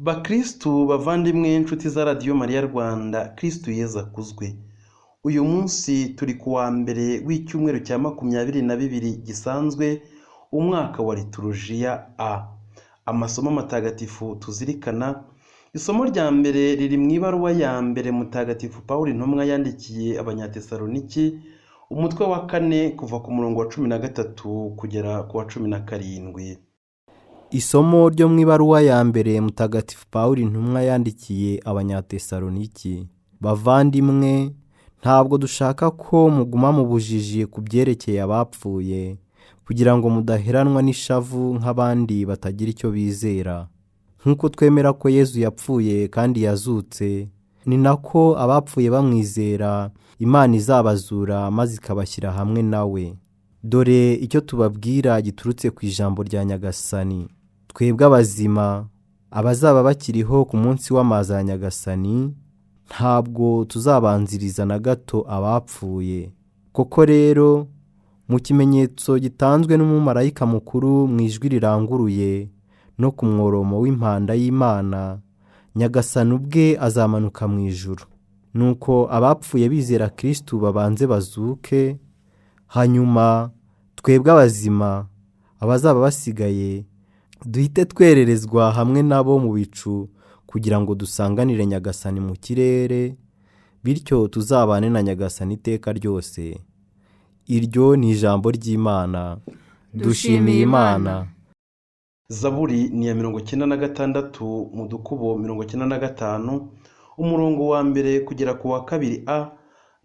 Bakristu bavandimwe inshuti za Radiyo Mariya Rwanda, Kristu Yezu akuzwe. Uyu munsi turi ku wa mbere w'icyumweru cya 22 gisanzwe, umwaka wa Liturujia A. Amasomo matagatifu tuzirikana, isomo rya mbere riri mu ibaruwa ya mbere Mutagatifu Pawulo intumwa yandikiye Abanyatesaloniki, umutwe wa 4 kuva ku murongo wa 13 kugera ku wa 17. Isomo ryo mu ibaruwa ya mbere Mutagatifu Pawulo intumwa yandikiye Abanyatesaloniki. Bavandimwe, ntabwo dushaka ko muguma mu bujiji ku byerekeye abapfuye, kugira ngo mudaheranwa n'ishavu nk'abandi batagira icyo bizera. Nk'uko twemera ko Yezu yapfuye kandi yazutse, ni nako abapfuye bamwizera Imana izabazura maze ikabashyira hamwe nawe. Dore icyo tubabwira giturutse ku ijambo rya Nyagasani. Twebwe abazima, abazaba bakiriho ku munsi w'amaza ya Nyagasani, ntabwo tuzabanziriza na gato abapfuye. Koko rero, mu kimenyetso gitanzwe n'umumarayika mukuru mu ijwi riranguruye no ku mworomo w'impanda y'Imana, Nyagasani ubwe azamanuka mu ijuru. Nuko abapfuye bizera Kristu babanze bazuke, hanyuma twebwe abazima, abazaba basigaye, duhite twererezwa hamwe nabo mu bicu kugira ngo dusanganire Nyagasani mu kirere, bityo tuzabane na Nyagasani iteka ryose. Iryo ni ijambo ry'Imana. Dushimiye Imana. Zaburi ni iya 96 mu dukubo 95, umurongo wa mbere kugera ku wa 2 A,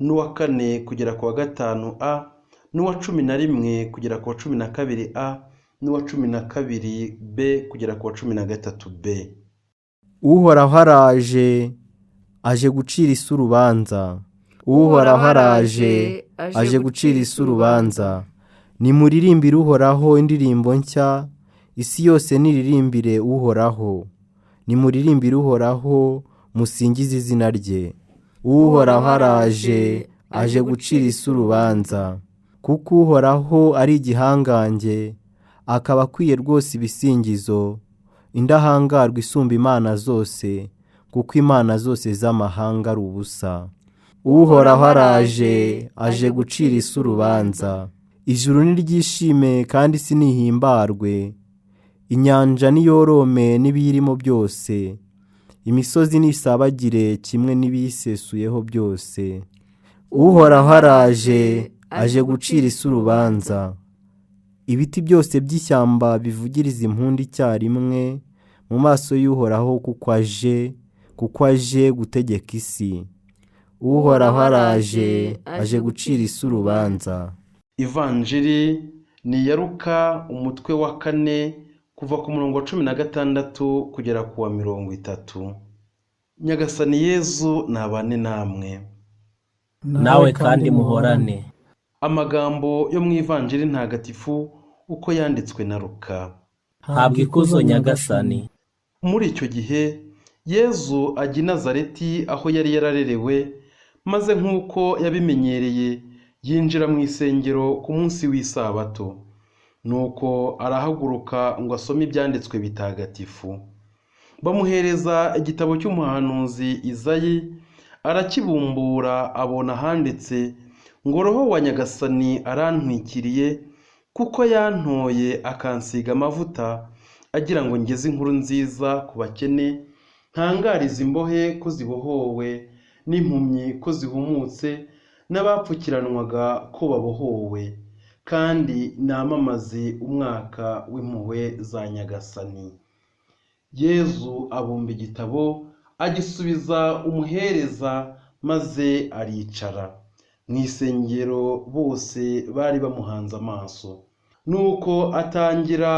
n'uwa 4 kugera ku wa 5 A, n'uwa 11 kugera ku wa 12 A, n'uwa 12 B kugera ku wa 13 B. Uhoraho araje, aje gucira isi urubanza. Uhoraho araje, aje gucira isi urubanza. Nimuririmbire Uhoraho indirimbo nshya, isi yose niririmbire Uhoraho. Nimuririmbire Uhoraho, musingize izina rye. Uhoraho araje, aje gucira isi urubanza. Kuko Uhoraho ari igihangange, akaba akwiye rwose ibisingizo, indahangarwa isumba imana zose, kuko imana zose z'amahanga ari ubusa. Uhoraho araje, aje gucira isi urubanza. Ijuru niryishime kandi isi nihimbarwe, inyanja niyorome n'ibiyirimo byose, imisozi nisabagire kimwe n'ibiyisesuyeho byose. Uhoraho araje, aje gucira isi urubanza. Ibiti byose by'ishyamba bivugiriza impundu icyarimwe mu maso y'Uhoraho, kuko aje gutegeka isi. Uhoraho araje, aje gucira isi urubanza. Ivanjiri ni iya Luka umutwe wa 4 kuva ku murongo wa 16 kugera ku wa 30. Nyagasani Yezu nabane namwe. Nawe kandi muhorane. Amagambo yo mu Ivanjiri ntagatifu uko yanditswe na Luka. Habwa ikuzo Nyagasani. Muri icyo gihe Yezu ajya i Nazareti aho yari yararerewe, maze nk'uko yabimenyereye yinjira mu isengero ku munsi w'isabato. Nuko arahaguruka ngo asome ibyanditswe bitagatifu. Bamuhereza igitabo cy'umuhanuzi Izayi, arakibumbura abona ahanditse ngo Roho wa Nyagasani arantwikiriye, kuko yantoye akansiga amavuta, agira ngo ngeze inkuru nziza ku bakene, ntangarize imbohe ko zibohowe, n'impumyi ko zihumutse, n'abapfukiranwaga ko babohowe, kandi namamaze umwaka w'impuhwe za Nyagasani. Yezu abumba igitabo agisubiza umuhereza, maze aricara. Mu isengero bose bari bamuhanze amaso. Nuko atangira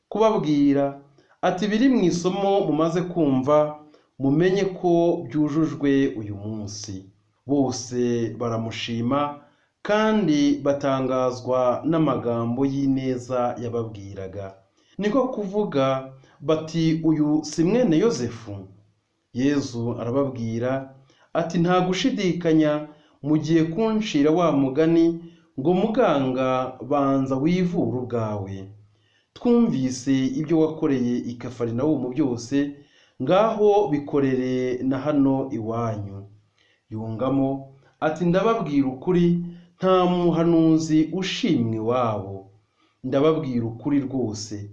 kubabwira ati: biri mu isomo mumaze kumva, mumenye ko byujujwe uyu munsi. Bose baramushima kandi batangazwa n'amagambo y'ineza yababwiraga. Niko kuvuga bati: uyu si mwene Yozefu? Yezu arababwira ati: nta gushidikanya mugiye kunshira wa mugani ngo muganga banza wivure ubwawe. Twumvise ibyo wakoreye i Kafarinawumu byose, Ngaho bikorere na hano iwanyu. Yungamo ati: Ndababwira ukuri, nta muhanuzi ushimwa iwabo. Ndababwira ukuri rwose,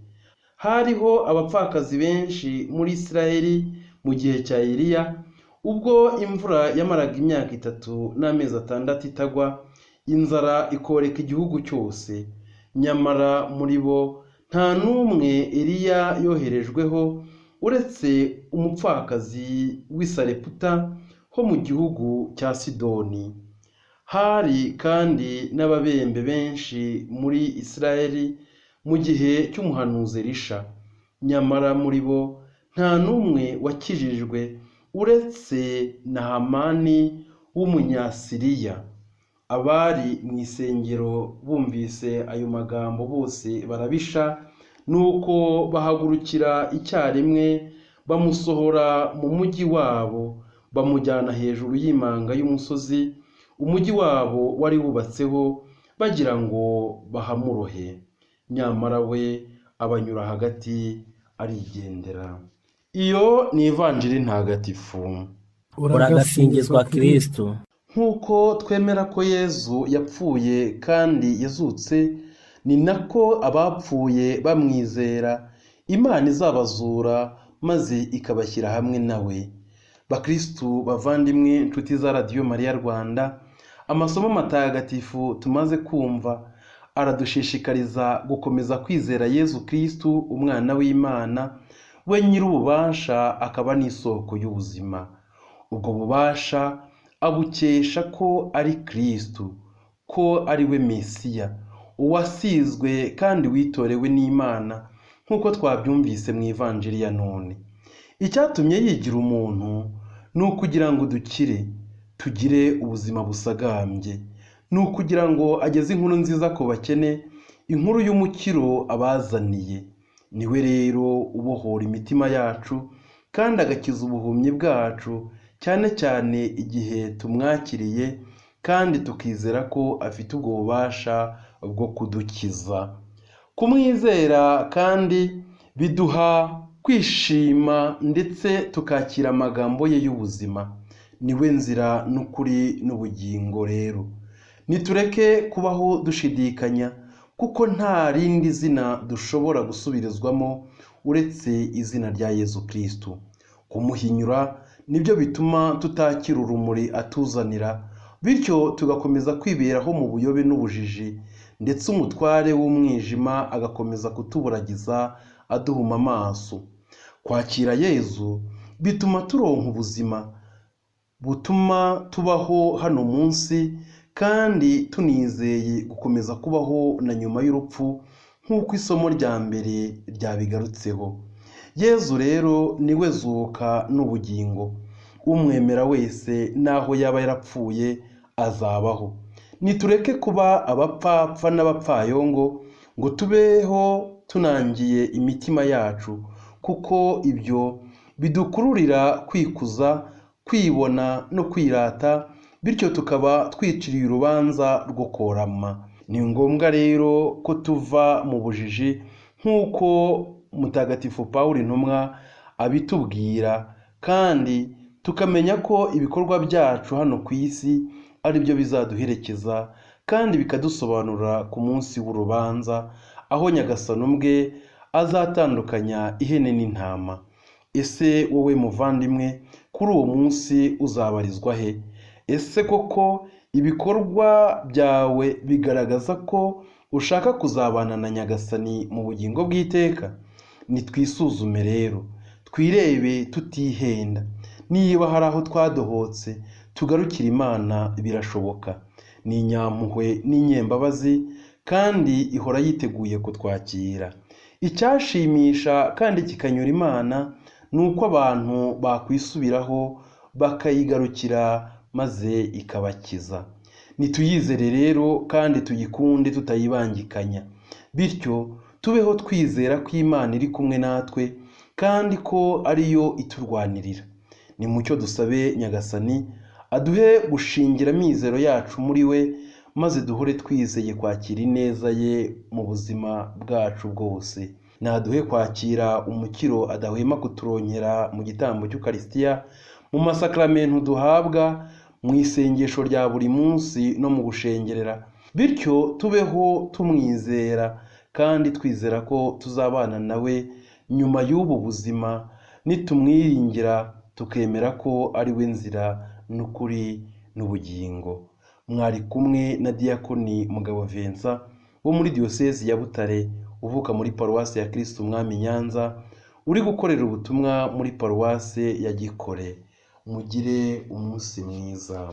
hariho abapfakazi benshi muri Isirayeli mu gihe cya Eliya, ubwo imvura yamaraga imyaka 3 n'amezi 6 itagwa, inzara ikoreka igihugu cyose. Nyamara muri bo nta n'umwe Eliya yoherejweho, uretse umupfakazi w'i Sareputa ho mu gihugu cya Sidoni. Hari kandi n'ababembe benshi muri Isirayeli mu gihe cy'umuhanuzi Elisha. Nyamara muri bo nta n'umwe wakijijwe, uretse Nahamani w'Umunyasiriya. Abari mu isengero bumvise ayo magambo bose barabisha, nuko bahagurukira icyarimwe bamusohora mu mujyi wabo, bamujyana hejuru y'imanga y'umusozi umujyi wabo wari wubatseho, bagira ngo bahamurohe. Nyamara we abanyura hagati arigendera. Iyo ni Ivanjiri ntagatifu. Uragasingizwa Kristu. Nk'uko twemera ko Yezu yapfuye kandi yazutse, ni nako abapfuye bamwizera Imana izabazura maze ikabashyira hamwe nawe. Bakristu bavandimwe, inshuti za Radiyo Mariya Rwanda, amasomo matagatifu tumaze kumva aradushishikariza gukomeza kwizera Yezu Kristu, umwana w'Imana, we nyir'ububasha akaba n'isoko y'ubuzima. Ubwo bubasha abukesha ko ari Kristu, ko ari we Mesiya, uwasizwe kandi witorewe n'Imana, nk'uko twabyumvise mu Ivanjiri ya none. Icyatumye yigira umuntu ni ukugira ngo dukire, tugire ubuzima busagambye, ni ukugira ngo ageze inkuru nziza ku bakene, inkuru y'umukiro abazaniye. Niwe rero ubohora imitima yacu kandi agakiza ubuhumyi bwacu, cyane cyane igihe tumwakiriye kandi tukizera ko afite ubwo bubasha bwo kudukiza. Kumwizera kandi biduha kwishima ndetse tukakira amagambo ye y'ubuzima. Niwe nzira n'ukuri n'ubugingo. Rero nitureke kubaho dushidikanya, kuko nta rindi zina dushobora gusubirizwamo uretse izina rya Yezu Kristu. Kumuhinyura nibyo bituma tutakira urumuri atuzanira, bityo tugakomeza kwiberaho mu buyobe n'ubujiji, ndetse umutware w'umwijima agakomeza kutuburagiza aduhuma amaso. Kwakira Yezu bituma turonka ubuzima butuma tubaho hano munsi, kandi tunizeye gukomeza kubaho na nyuma y'urupfu, nk'uko isomo rya mbere ryabigarutseho. Yezu rero niwe zuka n'ubugingo. Umwemera wese n'aho yaba yarapfuye azabaho. Nitureke kuba abapfapfa n'abapfayongo ngo tubeho tunangiye imitima yacu, kuko ibyo bidukururira kwikuza, kwibona no kwirata, bityo tukaba twiciriye urubanza rwo korama. Ni ngombwa rero ko tuva mu bujiji nk'uko Mutagatifu Pawulo intumwa abitubwira, kandi tukamenya ko ibikorwa byacu hano ku isi ari byo bizaduherekeza kandi bikadusobanura ku munsi w'urubanza, aho Nyagasani ubwe azatandukanya ihene n'intama. Ese wowe muvandimwe, kuri uwo munsi uzabarizwa he? Ese koko ibikorwa byawe bigaragaza ko ushaka kuzabana na Nyagasani mu bugingo bw'iteka? Nitwisuzume rero, twirebe tutihenda. Niba hari aho twadohotse, tugarukire Imana, birashoboka. Ni inyampuhwe n'inyembabazi, kandi ihora yiteguye kutwakira. Icyashimisha kandi kikanyura Imana ni uko abantu bakwisubiraho bakayigarukira maze ikabakiza. Nituyizere rero kandi tuyikunde tutayibangikanya, bityo tubeho twizera ko Imana iri kumwe natwe kandi ko ariyo iturwanirira. Nimucyo dusabe Nyagasani aduhe gushingira amizero yacu muri we, maze duhore twizeye kwakira ineza ye mu buzima bwacu bwose. Naduhe kwakira umukiro adahwema kuturonkera mu gitambo cy'Ukarisitiya, mu masakramentu duhabwa, mu isengesho rya buri munsi no mu gushengerera. Bityo tubeho tumwizera kandi twizera ko tuzabana nawe nyuma y'ubu buzima, nitumwiringira tukemera ko ari we nzira n'ukuri n'ubugingo. Mwari kumwe na Diyakoni Mugabo Vincent wo muri Diyosezi ya Butare, uvuka muri Paruwasi ya Kristu Umwami Nyanza, uri gukorera ubutumwa muri Paruwasi ya Gikore. Mugire umunsi mwiza.